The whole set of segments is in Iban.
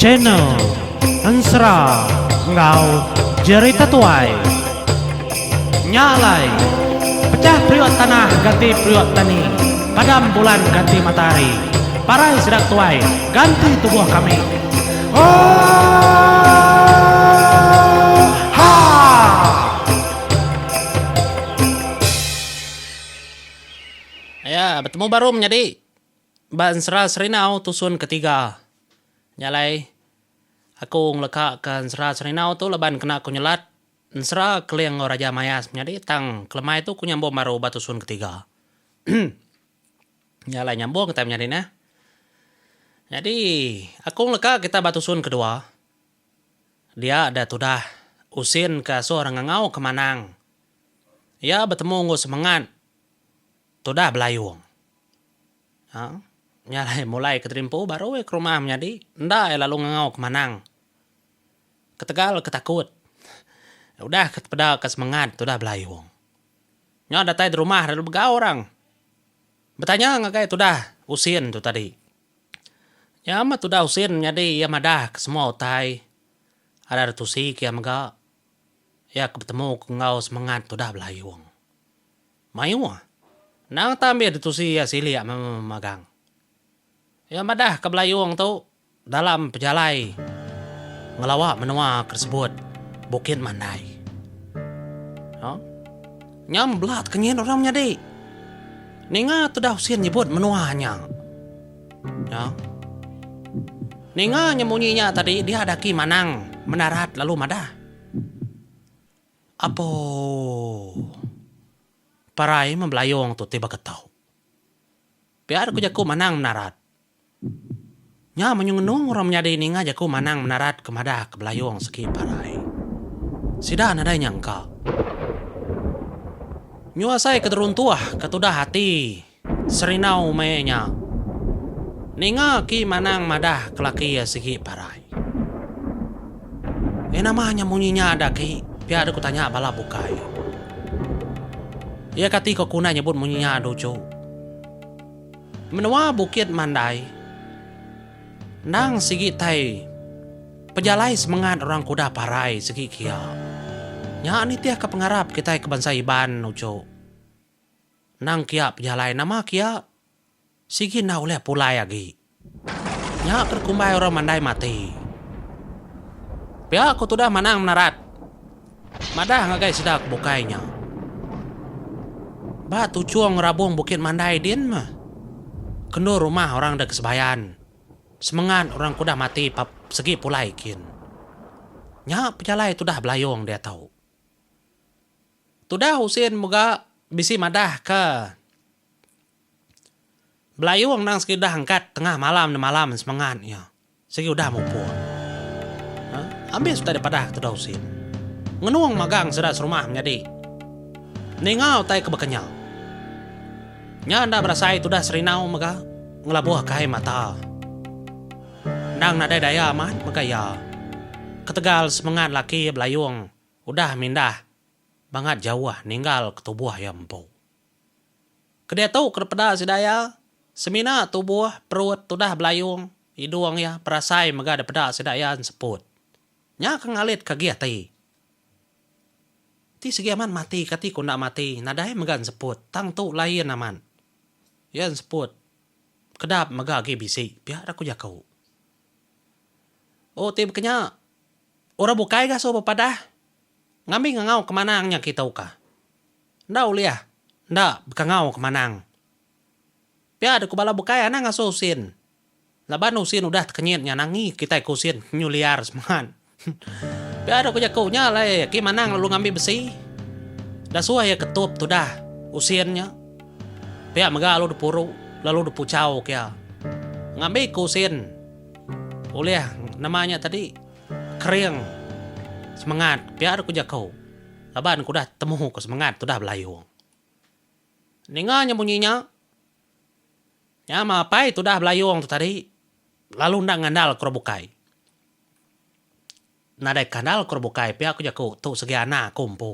Channel Ensera enggau Jerita Tuai. Nya alai, pecah periuk tanah ganti periuk tani, padam bulan ganti matahari, parai sida tuai ganti tubuh kami. Oohaa! Aya, betemu baru menyadi ba ensera Serinau tusun ketiga. Nya alai, aku ngeleka ke ensera Serinau tu laban kena ku nyelat ensera Keling enggau Raja Mayas menyadi tang kelemai tu ku nyambung baru ba tusun ketiga. Nya alai nyambung kitai menyadi neh. Nyadi aku ngeleka kita ba tusun kedua dia da tudah Usin ke asuh orang ngangau ke Manang. Iya betemu enggau semengat tudah Belayung. Ha nya alai mulai ke terimpu baru iya ke rumah menyadi enda iya lalu ngangau ke Manang. Ketegal ke takut udah ke tepeda ke semengat tudah Belayung. Nya datai di rumah lalu begau orang. Betanya ngagai tudah Usin tu tadi. Nya meh tudah Usin nyadi iya madah ke semua utai ada ditusi ke iya mega. Iya ke betemu ke enggau semengat tudah Belayung. Mayuh. Endang tang ambih ditusi iya silik memagang. Iya madah ke Belayung tu dalam pejalai ngelawa menua ke disebut Bukit Mandai. Ha? Nya mebela tekenyit orang menyadi. Ninga tudah Usin nyebut menua nya. Ya. Ninga nya munyi nya tadi dia daki manang menarat lalu madah. Apo parai meh belayung tu ti baka tu. Pia ku jaku manang menarat. Nya menyung ngenung orang menyadi ninga jaku manang menarat ke madah ke belayung segi parai. Sida nadai nyangka. Nyu asai ke teruntuh ke tudah ati Serinau meh nya. Ninga ki manang madah ke laki iya sigi parai. Eh nama nya munyi nya ada ki pia dek ku tanya bala bukai. Iya kati ko ku enda nyebut munyi nya adu chu. Menua Bukit Mandai endang sigi tai pejalai semengat orang ke udah parai sigi kia. Nya nitihka pengarap kitai ke bansa Iban uchu. Endang kia pejalai nama kia sigi enda ulih pulai agi. Nya ke dikumbai orang Mandai mati. Pia ku tudah manang menarat. Madah ngagai sida ke bukai nya. Ba tuchung ngerabung Bukit Mandai din meh. Kendur rumah orang da ke sebayan. Semengat orang ke udah mati pap segi pulai kin. Nya pejalai tudah Belayong diatu. Tudah Usin mega bisi madah ke Belayong endang segi udah angkat tengah malam nemalam semengat iya. Sigi udah mupuk. Ambis utai dipadah ke tudah Usin. Ngenung magang sida serumah menyadi. Ninga utai ke baka nya. Nya enda berasai tudah Serinau mega ngelabuh ke ai mata. Endang nadai daya amat mega iya. Ketegal semengat laki iya Belayung udah mindah bangat jauh ninggal ke tubuh iya empu. Kediatu ke dipeda sida iya, semina tubuh, perut tudah belayung, idung iya berasai mega dipeda sida iya enseput. Nya ke ngalit ke agi ati. Ti sigi amat mati kati ku enda mati nadai mega enseput tang tu lain amat. Iya enseput kedap mega agi bisi pia da ku jaku. Oh ti baka nya orang bukai ga suah bepadah ngambi ngangau ke manang nya kitu ka. Enda ulih enda bekangau ke manang. Pia dek ku bala bukai anang ngasuh usin. Laban usin udah tekenyit nya nangi kitai ke usin nyu liar semengat. Pia dek ku jaku nya alai agi manang lalu ngambi besi. Dasuh iya ketup tudah usin nya. Pia mega lalu dipuru lalu dipuchau ke iya. Ngambi ke usin ulih nama nya tadi kering semengat pia dek ku jaku. Laban ku udah temu ku semengat tudah belayung. Ninga nya munyi nya, nya mah apai tudah belayung tu tadi lalu enda ngandal ke orang bukai. Nadai kandal ke orang bukai pia ku jaku tu segi anak aku empu.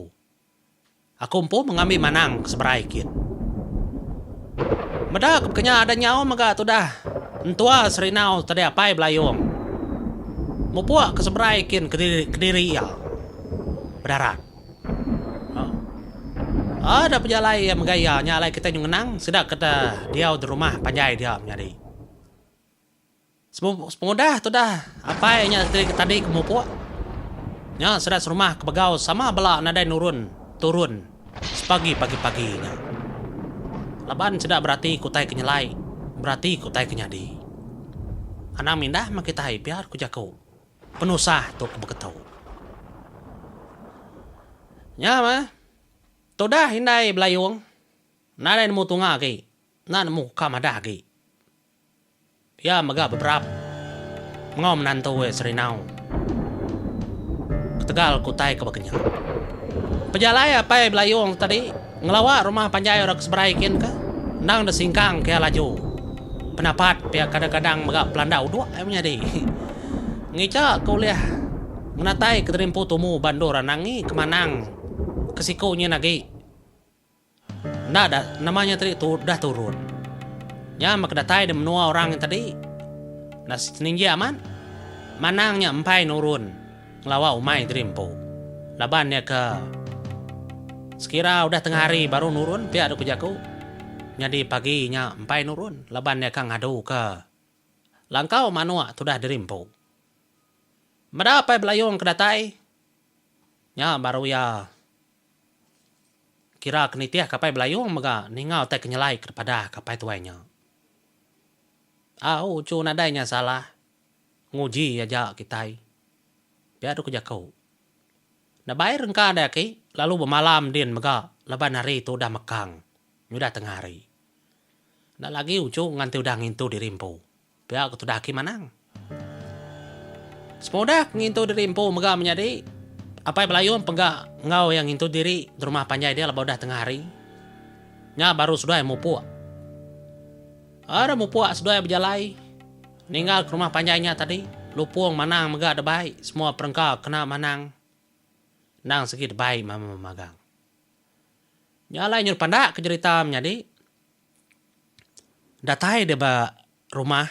Aku empu meh ngambi manang ke seberai kin. Meda ke baka nya ada nyau mega tudah entua Serinau tadi apai belayung. Mupuk ke seberai kin kediri kediri iya. Bedarat. Ada pejalai iya megai iya nya alai kitai nyu ngenang sida ke diau di rumah panjai dia menyadi. Sepengudah tudah apai nya tadi ke mupuk, nya sida serumah ke begau sama bela nadai nurun turun sepagi pagi-pagi nya. Laban sida berati ke utai ke nyelai, berati ke utai ke nyadi. Anang mindah meh kitai pia ku jaku penusah tu ke beketu. Nya meh tudah indai Belayung nadai nemu tunga agi, enda nemu ka madah agi. Iya mega beberap enggau menantu iya Serinau ketegal ke utai ke baka nya. Pejalai apai Belayung tu tadi ngelawa rumah panjai orang ke seberai kin ke endang deh singkang ke iya laju. Penapat pia kadang-kadang mega pelanda uduk iya menyadi. Ngicha ke ulih ngenatai ke diri empu tumu ba endur anang ngi ke manang ke siku nyin agi. Enda da nama nya tadi tu udah turun. Nya meh ke datai di menua orang nya tadi. Enda seninjik amat. Manang nya empai nurun ngelawa umai diri empu. Laban iya ke sekira udah tengah hari baru nurun pia deh ku jaku. Nyadi pagi nya empai nurun laban iya ka ngadu ke langkau manuk tudah diri empu. Meda apai Belayong ke datai nya baru iya. Kira ke nitih ke apai Belayung mega ninga utai ke nyelai ke dipadah ke apai tuai nya. Au uchu nadai nya salah. Nguji aja kitai. Pia duk jaku. Nebai rengka deh aki lalu bemalam din mega laban hari tu udah mekang nyudah tengah hari. Enda lagi uchu nganti udah ngintu diri empu. Pia ke tudah aki manang. Sepengudah ke ngintu diri empu mega menyadi, Apai Belayung pega enggau iya ngintu diri di rumah panjai dia lebuh udah tengah hari. Nya baru seduai mupuk. Ara mupuk seduai bejalai ninggal ke rumah panjai nya tadi, lupung manang mega debai semua perengka kena manang endang sigi debai magang. Nya alai nyuruh pandak ke jerita menyadi. Datai deh ba rumah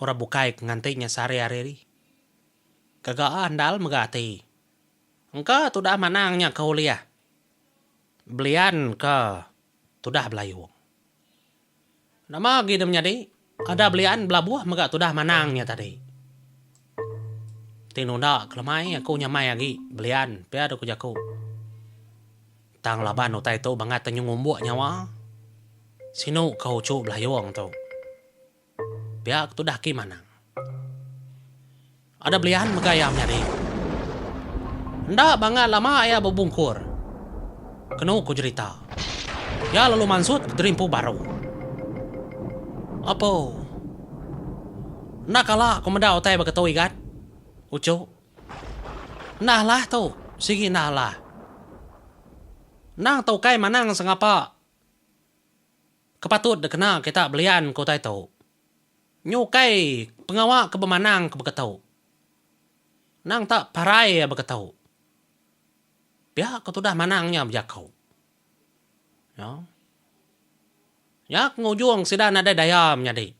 orang bukai ke nganti nya sehari-hari. Gaga andal mega ati. Engka tudah manang nya ke ulih belian ke tudah belayung. Nama agi deh menyadi ada belian belabuh mega tudah manang nya tadi. Ti nunda ke lemai aku nyamai agi belian pia deh ku jaku. Tang laban utai tu bangat te nyungumbuk nyawa. Sinu ke uchu Belayung tu. Pia ke tudah aki manang. Ada belian mega iya menyadi. Enda bangat lama iya bebungkur. Kenu ku jerita. Iya lalu mansut ke diri empu baru. Apo. Enda kala ku meda utai baka tu igat. Uchu. Enda alah tu, sigi enda alah. Endang tu ukai manang sengapa ke patut dikena kita belian ke utai tu. Nyu ukai pengawa ke bemanang ke beketu. Endang tak parai iya beketu. Pia ke tudah manang nya bejaku. Nya. Nya ke ngujung sida nadai daya menyadi.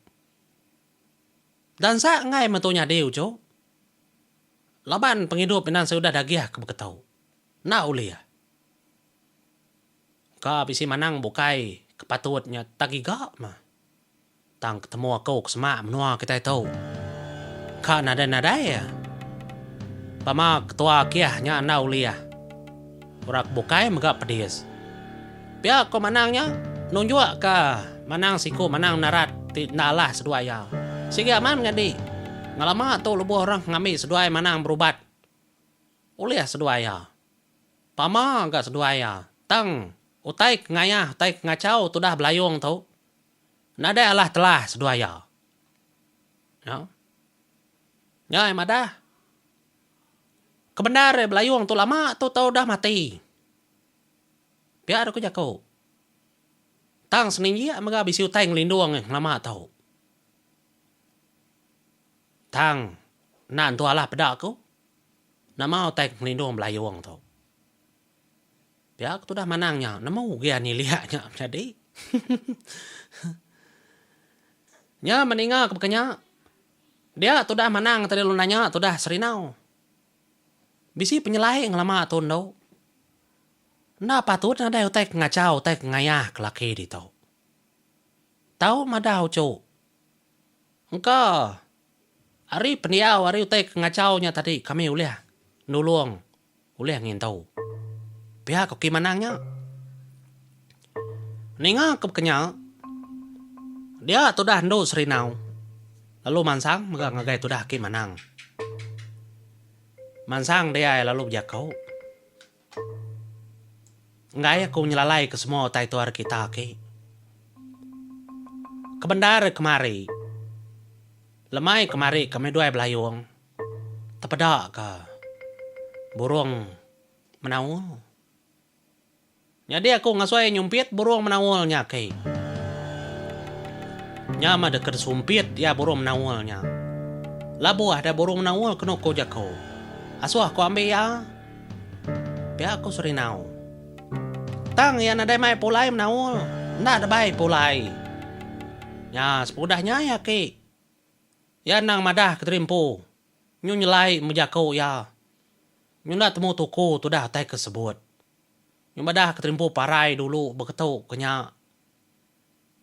Dansa enggai metu nyadi uchu. Laban pengidup endang seudah dagih ke beketu. Enda ulih. Ka bisi manang bukai ke patut nya tak giga mah. Tang ketemu aku ke semak menua kitai tu. Ka nadai-nadai iya. Pama ketua kiah nya enda ulih. Orang ke bukai mega pedis. Pia ko manang nya nunjuk ka manang siku manang narat ti enda alah seduai iya. Sigi amat menyadi. Ngelama tu lebuh orang ke ngambi seduai manang berubat ulih seduai iya. Pama ga seduai iya. Tang utai ke ngayah utai ke ngachau tudah belayung tu nadai alah telah seduai iya. Nya. Nya iya madah. Kebendar iya belayung tu lama tu tau udah mati. Pia deh ku jaku. Tang seninjik mega bisi utai ngelindung ngelama tu. Tang enda entu alah peda ku nama utai ke ngelindung belayung tu. Pia ku tudah manang nya nemu gia nilik nya menyadi. Nya meninga ke baka nya. Dia tudah manang tadi lalu nanya tudah Serinau. Bisi penyelai ngelama tu endu. Enda patut nadai utai ke ngachau utai ke ngayah ke laki ditu. Tau madah uchu. Engka ari pendiau ari utai ke ngachau nya tadi kami ulih nulung ulih ngintu. Pia ko Ki Manang nya. Ninga ke bekenya, dia tudah endu Serinau lalu mansang mega ngagai tudah Ki Manang. Mansang dia lalu bejaku. Enggai aku nyelalai ke semua utai tu ari kita aki. Kebendar kemari, lemai kemari kami duai belayung. Tepeda ka burung menaul. Nyadi aku ngasuh iya nyumpit burung menaul nya ake. Nya mah deka disumpit iya burung menaul nya. Labuh da burung menaul kenu ku jaku. Asuh aku ambi iya. Pia ku Serinau. Tang iya nadai mai pulai menaul. Enda debai pulai. Nya sepengudah nya iya ake. Iya endang madah kediri empu. Nyu nyelai mejaku iya. Nyu enda temu tuku tudah utai ke sebut. Nyu madah kediri empu parai dulu beketu ke nya.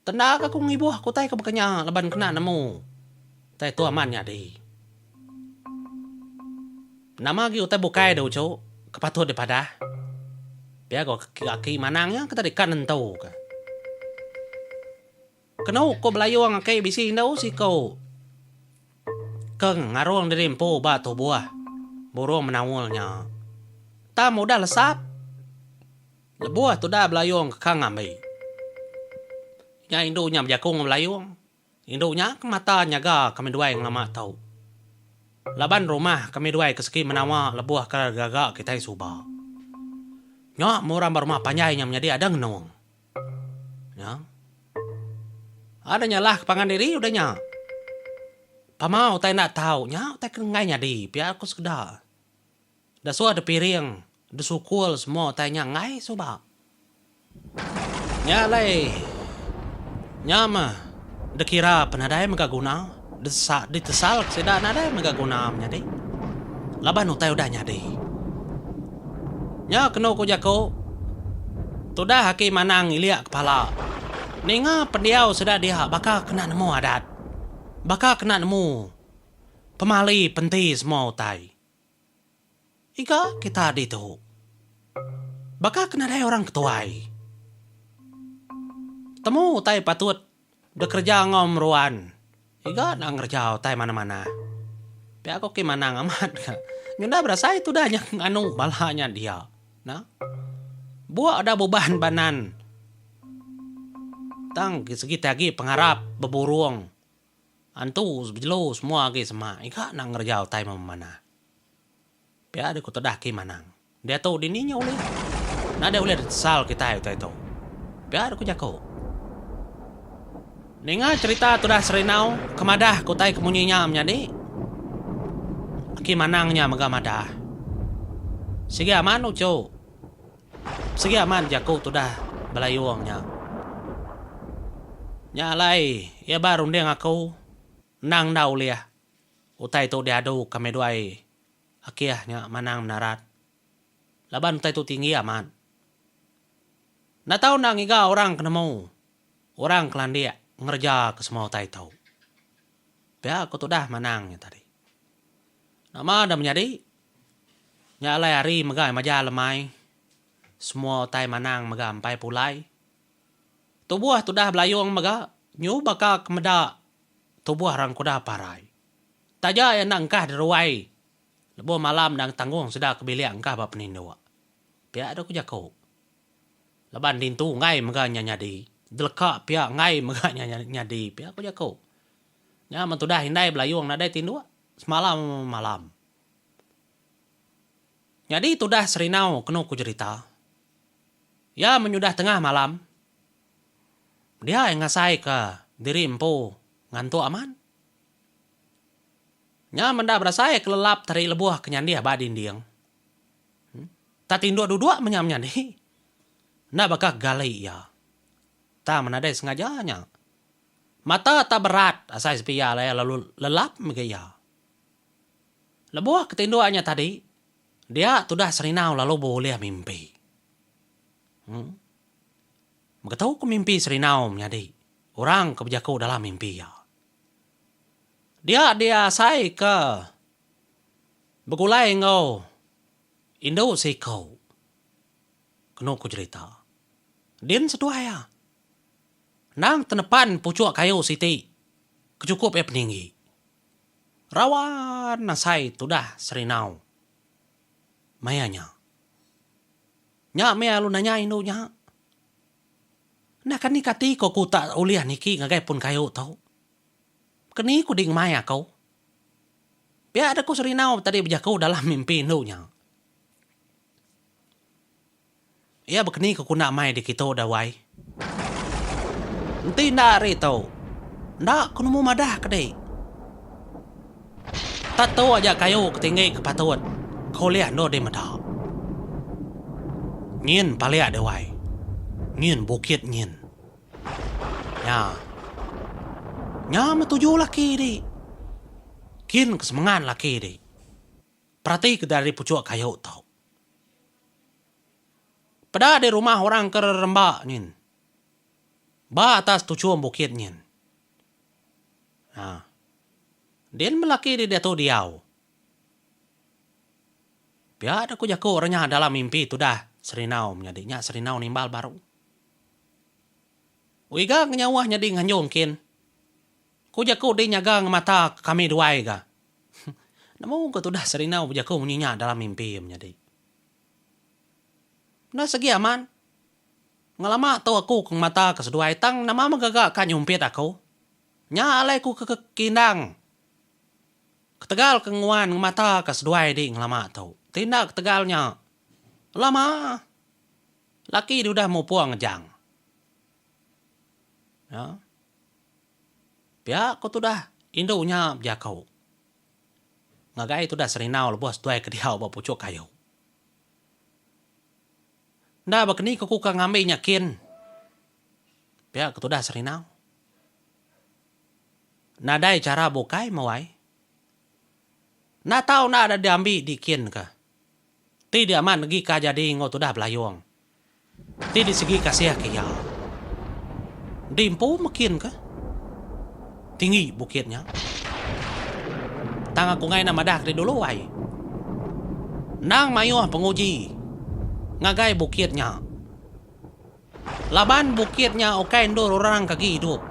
Tenda ke aku ngibuh ke utai ke baka nya laban kena nemu utai tu amat nyadi. Nama agi utai bukai da uchu ke patut dipadah. Pia ko aki manang nya ke tadi ka nentu ka. Kenu ku Belayung ake bisi indu siku ke ngarung diri empu ba tubuh burung menaul nya. Tang udah lesap lebuh tudah Belayung ke ka ngambi. Nya indu nya bejaku enggau Belayung. Indu nya ke mata nyaga kami duai ngelama tu. Laban rumah kami duai ke segi menawa lebuh ke gaga kitai suba. Nya meh orang ba rumah panjai nya menyadi ada ngenung. Nya. Ada nyalah ke pangan diri udah nya. Pama utai enda tau nya utai ke enggai nyadi pia ku sekeda. Da suah da piring, da sukul semua utai nya enggai suba. Nya alai nya mah da kira penadai mega guna ditesal ke sida nadai mega guna menyadi laban utai udah nyadi. Nya kenu ku jaku tudah aki manang ilik kepala ninga pendiau sida dia baka kena nemu adat baka kena nemu pemali penti semua utai. Iga kita ditu baka ke nadai orang ketuai temu utai patut Bekereja enggau meruan iga enda ngereja utai manah-manah. Pia ko ki manang amat ka. Nyunda berasai tudah nya nganu bala nya dia. Nah. Buk da buban banan. Tang segi ti agi pengarap beburung. Antu bejelu semua agi semak iga enda ngereja utai memanah. Pia deh ku tedah ki manang. Diatu dini nya ulih. Nadai ulih ditesal kitai utai tu. Pia deh ku jaku. Ninga cherita tudah Serinau ke madah ke utai ke munyi nya menyadi. Aki manang nya mega madah. Sigi aman uchu. Sigi aman jaku tudah Belayung nya. Nya alai iya ba runding aku endang enda ulih utai tu diadu kami duai Akih nya manang menarat. Laban utai tu tinggi amat. Enda tau enda ngiga orang ke nemu, orang ke landik ngereja ke semua utai tu. Pia ku tudah manang nya tadi. Nama da menyadi, nya alai hari mega maja lemai, semua utai manang mega empai pulai. Tubuh tudah belayung mega nyu baka ke meda tubuh orang ke udah parai. Taja iya enda engkah deruai lebuh malam endang tanggung sida ke bilik engkah ba peninduk. Pia deh ku jaku. Laban dintu enggai mega nya nyadi, deleka pia enggai mega nya nyadi pia ku jaku. Nya men tudah indai belayung nadai tinduk semalam malam. Nyadi tudah Serinau kenu ku jerita. Iya menyudah tengah malam dia iya ngasaika diri empu ngantuk amat. Nya menda berasai ke lelap teri lebuh ke nyandih ba dinding. Tak tinduk duduk menya menyadi. Enda baka ke gali iya. Tang menadai sengaja nya. Mata tak berat. Asai sepi iya alai lalu lelap mega iya. Lebuh ke tinduk nya tadi, dia tudah Serinau lalu beulih mimpi. Em. Begetu ku mimpi Serinau menyadi orang ke bejaku dalam mimpi iya. Dia dia asai ke begulai enggau indu seiku kenu ku jerita. Din seduai iya. Endang tenepan puchuk kayu siti ke chukup iya peninggi. Rawan asai tudah Serinau maya nya. Nya meh alu nanya indu nya. Enda kani kati ko aku tak ulih niki ngagai pun kayu tu. Keni ku di ngemai aku. Pia da ku Serinau tadi bejaku dalam mimpi indu nya. Iya bekeni ke ku enda mai di kitu da wai. Enti enda ari tu, enda ku nemu madah ke di. Tak tu aja kayu ke tinggi ke patut ke ulih endur di meda. Nyin palik deh wai. Nyin bukit nyin. Nya. Nya meh tuju laki di. Kin ke semengat laki di. Perati ke dari puchuk kayu tu. Peda di rumah orang ke reremba nyin. Ba atas tuchum bukit nyin. Ha. Din belaki di diatu diau. Pia da ku jaku orang nya dalam mimpi tudah Serinau menyadi nya Serinau nimbal baru. Wiga ngenyauh nyadi nganjung kin. Ku jaku di nyaga ngemata kami duai ga. Nemu ke tudah Serinau bejaku munyi nya dalam mimpi menyadi. Enda segi amat. Ngelama tu aku ke ngemata ke seduai tang nama mega ga ka nyumpit aku. Nya alai ku ke kindang. Ketegal ke nguan ngemata ka seduai di ngelama tu. Ti enda ketegal nya. Lama. Laki di udah mupuk ngejang. Ya. Pia ku tudah indu nya bejaku. Ngagai tudah Serinau lebuh seduai ke diau ba puchuk kayu. Enda baka ni ku ku ka ngambi nya kin. Pia ku tudah Serinau. Nadai chara bukai meh wai. Enda tau enda da diambi dikin ka. Ti di amat negi ka jadi enggau tudah belayung. Ti di segi kasih ke iya. Di empu mekin ka. Tinggi bukit nya. Tang aku enggai enda madah ke dulu wai. Endang mayuh penguji ngagai bukit nya. Laban bukit nya ukai endur orang ke agi idup.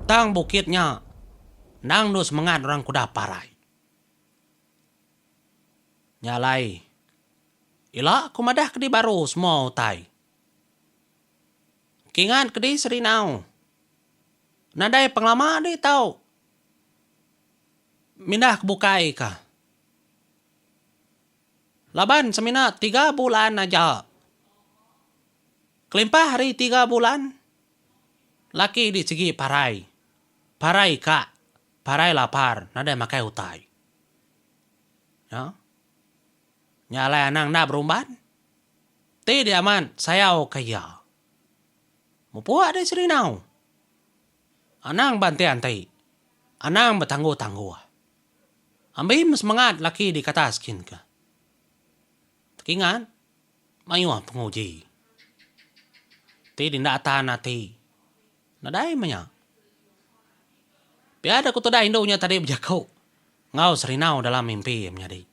Tang bukit nya endang endur semengat orang ke udah parai. Nya alai, ila ku madah kedi baru semua utai. Kingat kedi Serinau. Nadai pengelama di tau mindah ke bukai ka. Laban semina tiga bulan aja. Kelimpah ari tiga bulan, laki di sigi parai. Parai ka, parai lapar nadai makai utai. Nya. Nya alai anang enda berumban. Ti di amat sayau ka iya. Mupuk deh Serinau. Anang ba enti-enti. Anang betangguh-tangguh. Ambi meh semengat laki di katas kin ke. Tekingat mayuh penguji. Ti dinda tan ati. Nadai meh nya. Pia da ku tudah indu nya tadi bejaku enggau Serinau dalam mimpi menyadi.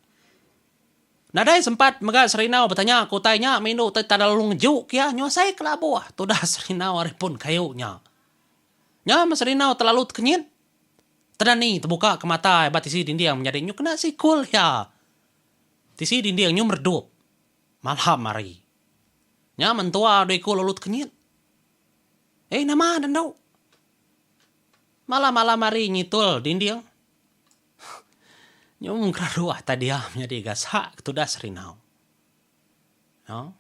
Nadai sempat mega Serinau betanya ke utai nya meh indu ti tak lalu ngeju ke iya nyuasai ke labuh tudah Serinau ari pun kayu nya. Nya meh Serinau telalu tekenyit. Tedani tebuka ke mata iya ba tisi dinding menyadi nyu kena sikul iya. Tisi dinding nyu meredup. Malam hari. Nya mentua dua iku lalu tekenyit. Eh nama dendu. Malam-malam hari nyitul dinding. Nyu mengkeraruh atai dia menyadi gasak ke tudah Serinau. No.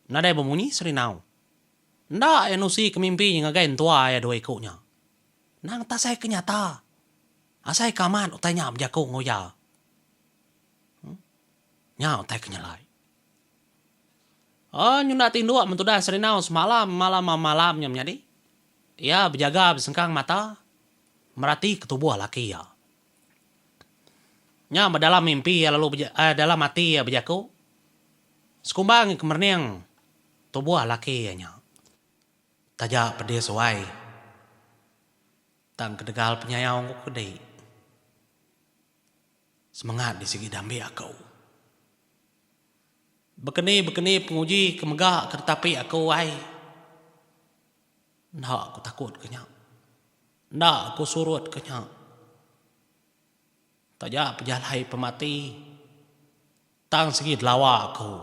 Nadai bemunyi Serinau. Enda iya nusi ke mimpi nya ngagai entua iya dua iku nya. Nang ta asai ke nyata. Asai ke amat utai nya bejaku enggau iya. Nya utai ke nyelai. Oh nyunda tinduk mentudah Serinau semalam malam malam nya menyadi. Iya bejaga besengkang mata. Meratika tubuh laki iya. Nya ba dalam mimpi iya lalu dalam ati iya bejaku, Sekumbang ke merening tubuh laki iya nya. Taja pedis wai. Tang ketegal penyayau aku kedi. Semengat disigi dambi aku. Bekeni-bekeni penguji ke mega ke ditapi aku ai. Enda aku takut ke nya. Enda aku surut ke nya. Taja pejalai pemati tang sigi delawa aku.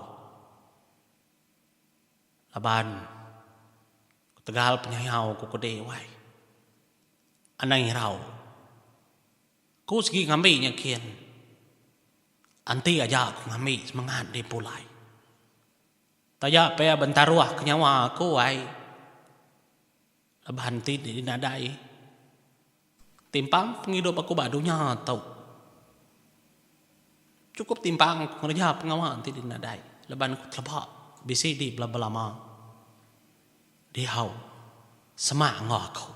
Laban ketegal penyayau aku kedi wai. Anang irau. Ku sigi ngambi nya kin. Anti aja ku ngambi semengat di pulai. Taja pia bentaruh ke nyawa aku ai. Laban ti di nadai timpang pengidup aku ba dunya tu. Chukup timpang ku ngereja pengawa ti di nadai laban ku teleba bisi di belama-lama diau semak enggau aku.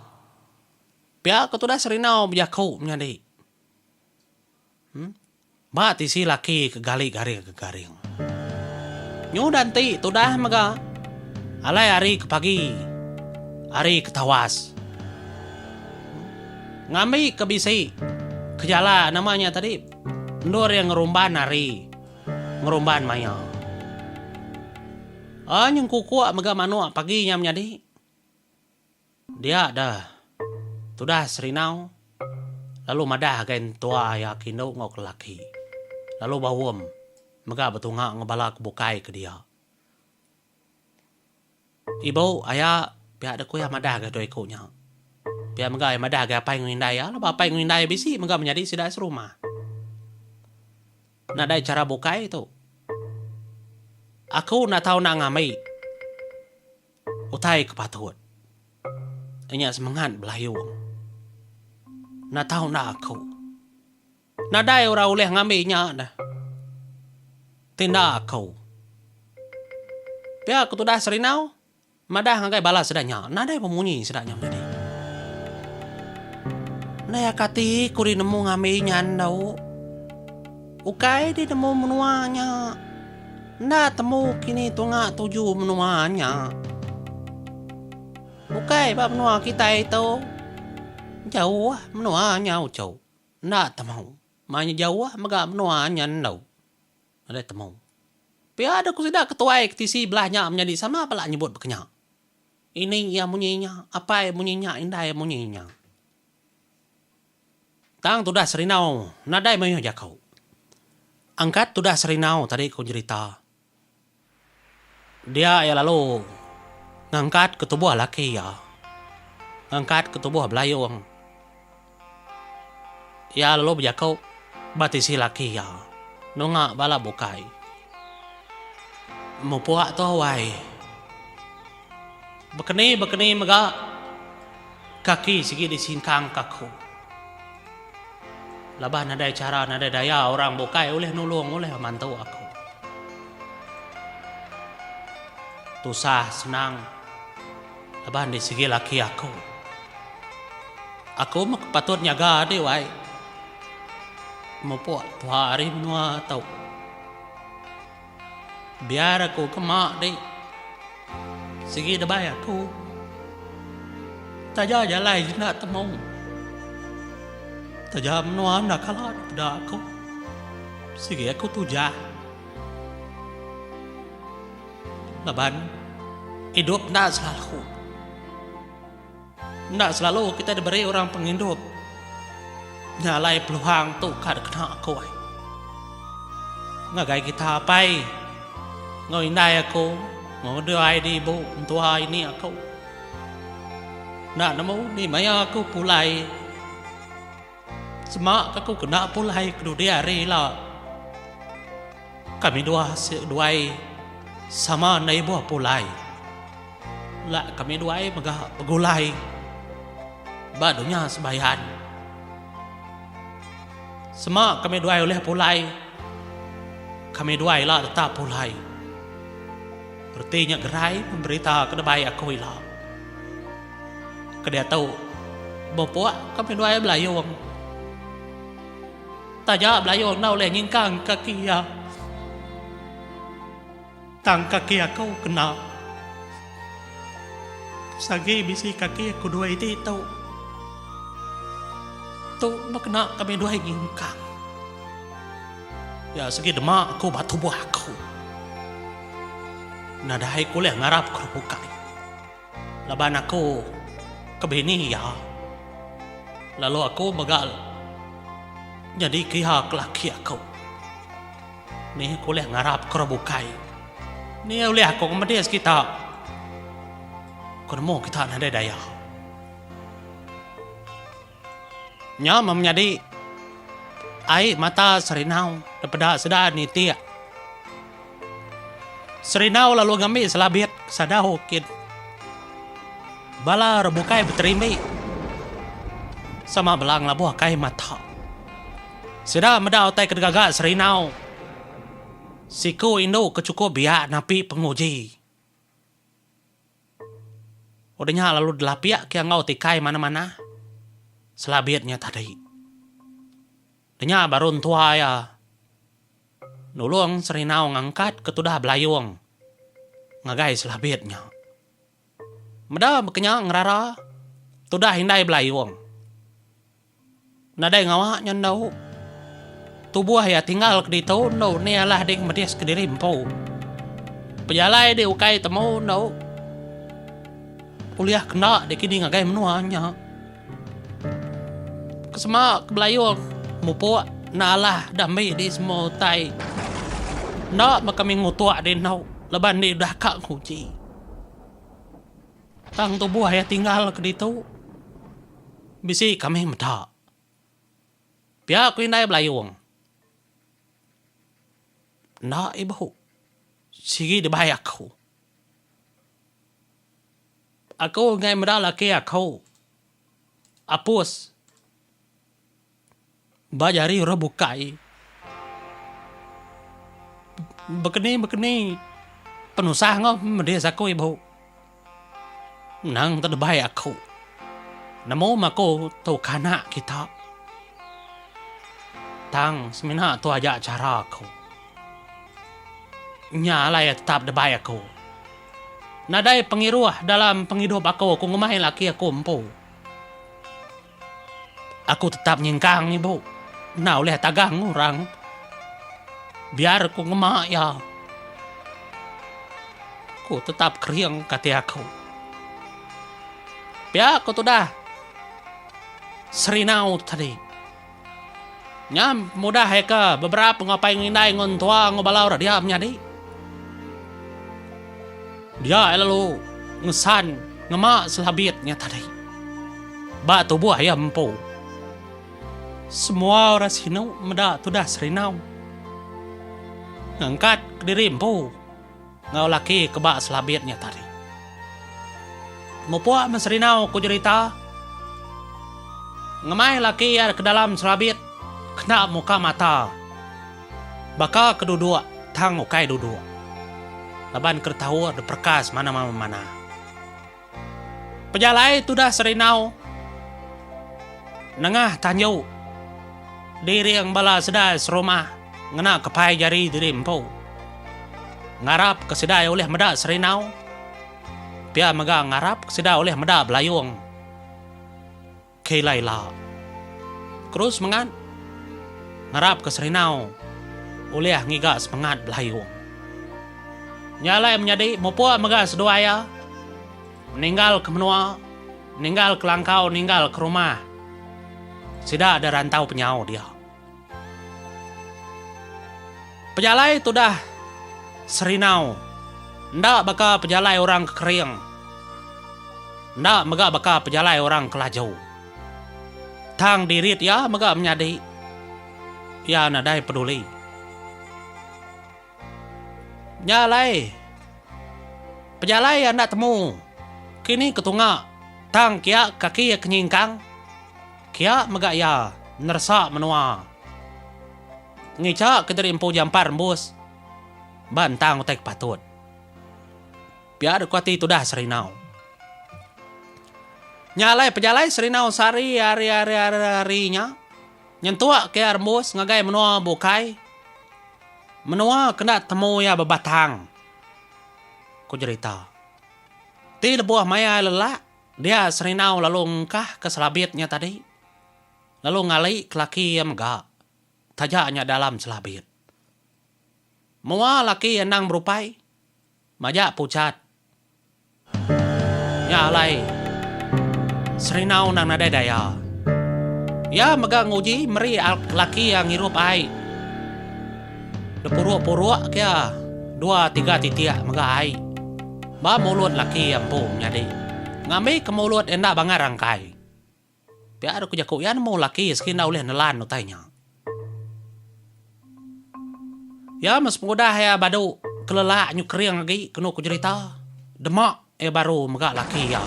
Pia ke tudah Serinau bejaku menyadi. Em. Ba tisi laki ke gali garing ke garing. Nyu udah enti tudah mega alai hari ke pagi hari ke tawas. Ngambi ke bisi ke jala nama nya tadi endur iya ngerumban hari ngerumban maya. Aa nyengkukuk mega manuk pagi nya menyadi. Dia deh tudah Serinau lalu madah agai entua iya ke indu enggau ke lelaki lalu baum mega betunga enggau bala ke bukai ke dia. Ibu aya pia deh ku iya madah agai dua iku nya. Pia mega iya madah agai apai enggau indai iya laban apai enggau indai iya bisi mega menyadi sida serumah. Nadai chara bukai tu. Aku enda tau enda ngambi. Utai ke patut nya semengat belayung. Enda tau enda aku. Nadai orang ulih ngambi nya deh. Ti enda aku. Pia ke tudah Serinau madah ngagai bala sida nya nadai pemunyi sida nya menyadi. Ndai kati ku dih nemu ngambi nya endu. Ukai dih nemu menua nya. Enda temu kini tunga tuju menua nya. Ukai ba menua kitai tu. Jauh menua nya uchu. Enda temu. Maya jauh mega menua nya endu. Nadai temu. Pia deh ku sida ketuai ke tisi belah nya menyadi sama bala nyebut baka nya. Ini iya munyi nya, apai munyi nya, indai munyi nya. Tang tudah Serinau nadai mayuh jaku. Angkat tudah Serinau tadi ku nyerita. Dia iya lalu ngangkat ke tubuh laki iya. Ngangkat ke tubuh Belayung. Iya lalu bejaku ba tisi laki iya nunga bala bukai. Mupuk tu wai. Bekeni-bekeni mega. Kaki sigi disingkang ka aku. Laban nadai chara nadai daya orang bukai ulih nulung ulih mantu aku. Tusah senang laban disigi laki aku. Aku meh ke patut nyaga adi wai. Mupuk tuha ari menua tu. Biar aku ke ma di sigi debai aku. Taja jalai enda temu. Taja menua enda kala dipeda aku. Sigi aku tujah. Laban idup enda selalu. Enda selalu kitai diberi orang pengindup. Nya alai peluang tu ka dikena aku ai. Ngagai kita apai enggau indai aku enggau dua adi ibu entua ini aku. Enda nemu ni maya aku pulai. Sema ka aku kena pulai kedudi hari ila. Kami dua seduai sama enda ibuh pulai. Ila kami duai mega begulai ba dunya sebayan. Sema kami duai ulih pulai, kami duai ila tetap pulai. Reti nya gerai pemberita ke debai aku ila. Ke diatu. Bepuk kami duai belayung. Taja belayung enda ulih nyingkang kaki iya. Tang kaki aku kena. Sagi bisi kaki aku dua iti tu. Tu meh kena kami duai nyingkang. Ya sigi dema aku ba tubuh aku. Nadai ku ulih ngarap ke bukai. Laban aku ke bini iya. Lalu aku mega nyadi ke iya ke laki aku. Ni aku ulih ngarap ke orang bukai. Ni ulih aku ngemedis kita. Ku nemu kita nadai daya. Nya meh menyadi ai mata Serinau depeda sida nitik. Serinau lalu ngambi selabit sadau kin. Bala orang bukai beterimbi sama bela ngelabuh kai mata. Sida meda utai ke digaga Serinau siku indu ke chukup biak napi penguji. Udah nya lalu dilapik ke enggau tikai manah-manah selabit nya tadi. Udah nya baru entua iya nulung Serinau ngangkat ke tudah belayung ngagai selabit nya. Meda baka nya ngerara tudah indai belayung. Nadai ngawa nya endu. Tubuh iya tinggal ke ditu endu ni alah ding medis kediri empu. Pejalai di ukai temu endu. Ulih kenda dikini ngagai menua nya. Kesema ke belayung mupuk enda alah dah ambi di semua utai. Enda meh kami ngutuk di endu laban di udah ka nguji. Tang tubuh iya tinggal ke ditu. Bisi kami meda. Pia ku indai belayung. Enda ibu. Sigi dibai aku. Aku enggai meda laki aku. Apus. Ba jari orang bukai. Bekeni bekeni penusah enggau medis aku ibu. Nang tedebai aku. Nemu meh aku tu kanak kita. Tang semina tu aja chara aku. Nya alai tetap debai aku. Nadai pengiruh dalam pengidup aku ku ngemai laki aku empu. Aku tetap nyingkang ibu. Enda ulih tagang orang. Biar ku ngema iya. Ku tetap kering ke ati aku. Pia ku tudah Serinau tu tadi. Nya mudah iya ke beberap enggau apai ngindai enggau entua enggau bala orang dia menyadi. Dia iya lalu ngesan ngema selabit nya tadi ba tubuh iya empu. Semua orang sinu meda tudah Serinau ngangkat kediri empu. Enggau laki ke ba selabit nya tadi. Mupuk meh Serinau ku jerita. Ngemai laki iya ke dalam selabit kena muka mata. Baka ke duduk tang ukai duduk. Laban ke ditaur diperekas manah-manah. Pejalai tudah Serinau nengah tanju diring bala sida serumah ngena kepai jari diri empu. Ngarap ke sida ulih meda Serinau pia mega ngarap ke sida ulih meda Belayung. Ke ila ila. Terus semengat ngarap ke Serinau ulih ngiga semengat Belayung. Nya alai menyadi mupuk mega seduai iya meninggal ke menua, ninggal ke langkau ninggal ke rumah sida da rantau penyau dia. Pejalai tudah Serinau enda baka pejalai orang ke kering. Enda mega baka pejalai orang ke laju. Tang dirit iya mega menyadi. Iya nadai peduli. Nya alai, pejalai iya enda temu kini ke tunga tang kia kaki iya ke nyingkang. Kia mega iya neresa menua. Ngicha ke diri empu jampar rembus ba entang utai ke patut. Pia deka ati tudah Serinau. Nya alai pejalai Serinau sehari hari hari hari hari nya nyentuk ke iya rembus ngagai menua bukai. Menua ke enda temu iya bebatang, ku jerita. Ti lebuh maya iya lelak, dia Serinau lalu ngengkah ke selabit nya tadi lalu ngali ke laki iya mega taja nya dalam selabit. Mua laki iya endang berupai majak puchat. Nya alai, Serinau endang nadai daya. Iya mega nguji meri laki iya ngirup ai. Depuruk-puruk ke iya dua tiga titik mega ai ba mulut laki iya empu nyadi ngambi ke mulut iya enda bangat rangkai. Pia ku jaku iya nemu laki sigi enda ulih nelan utai nya. Iya meh sepengudah iya badu kelelak nyu kering agi kenu ku jerita dema iya baru mega laki iya.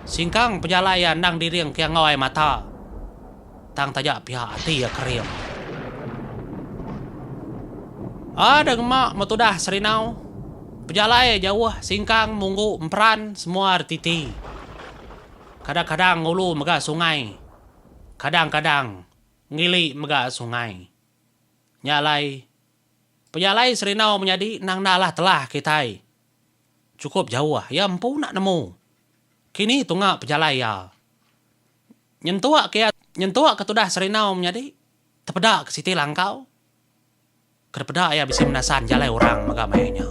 Singkang pejalai iya endang diring ke enggau ai mata tang taja pia ati iya kering. Ada ngema metudah Serinau pejalai jauh singkang munggu emperan semua retiti. Kadang-kadang ngulu mega sungai. Kadang-kadang ngili mega sungai. Nya alai, pejalai Serinau menyadi endang enda alah telah kitai. Chukup jauh iya empu enda nemu. Kini tunga pejalai iya. Nyentuk ke iya nyentuk ke tudah Serinau menyadi tepeda ke siti langkau. Ke dipeda iya bisi menasan jalai orang mega maya nya.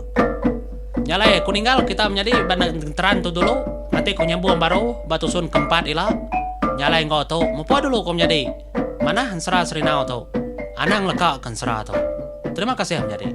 Nya alai ku ninggal kita menyadi ba enteran tu dulu nganti ku nyambung baru ba tusun ke empat ila. Nya alai enggau tu mupuk dulu ku menyadi manah ensera Serinau tu. Anang leka ke ensera tu. Terima kasih menyadi.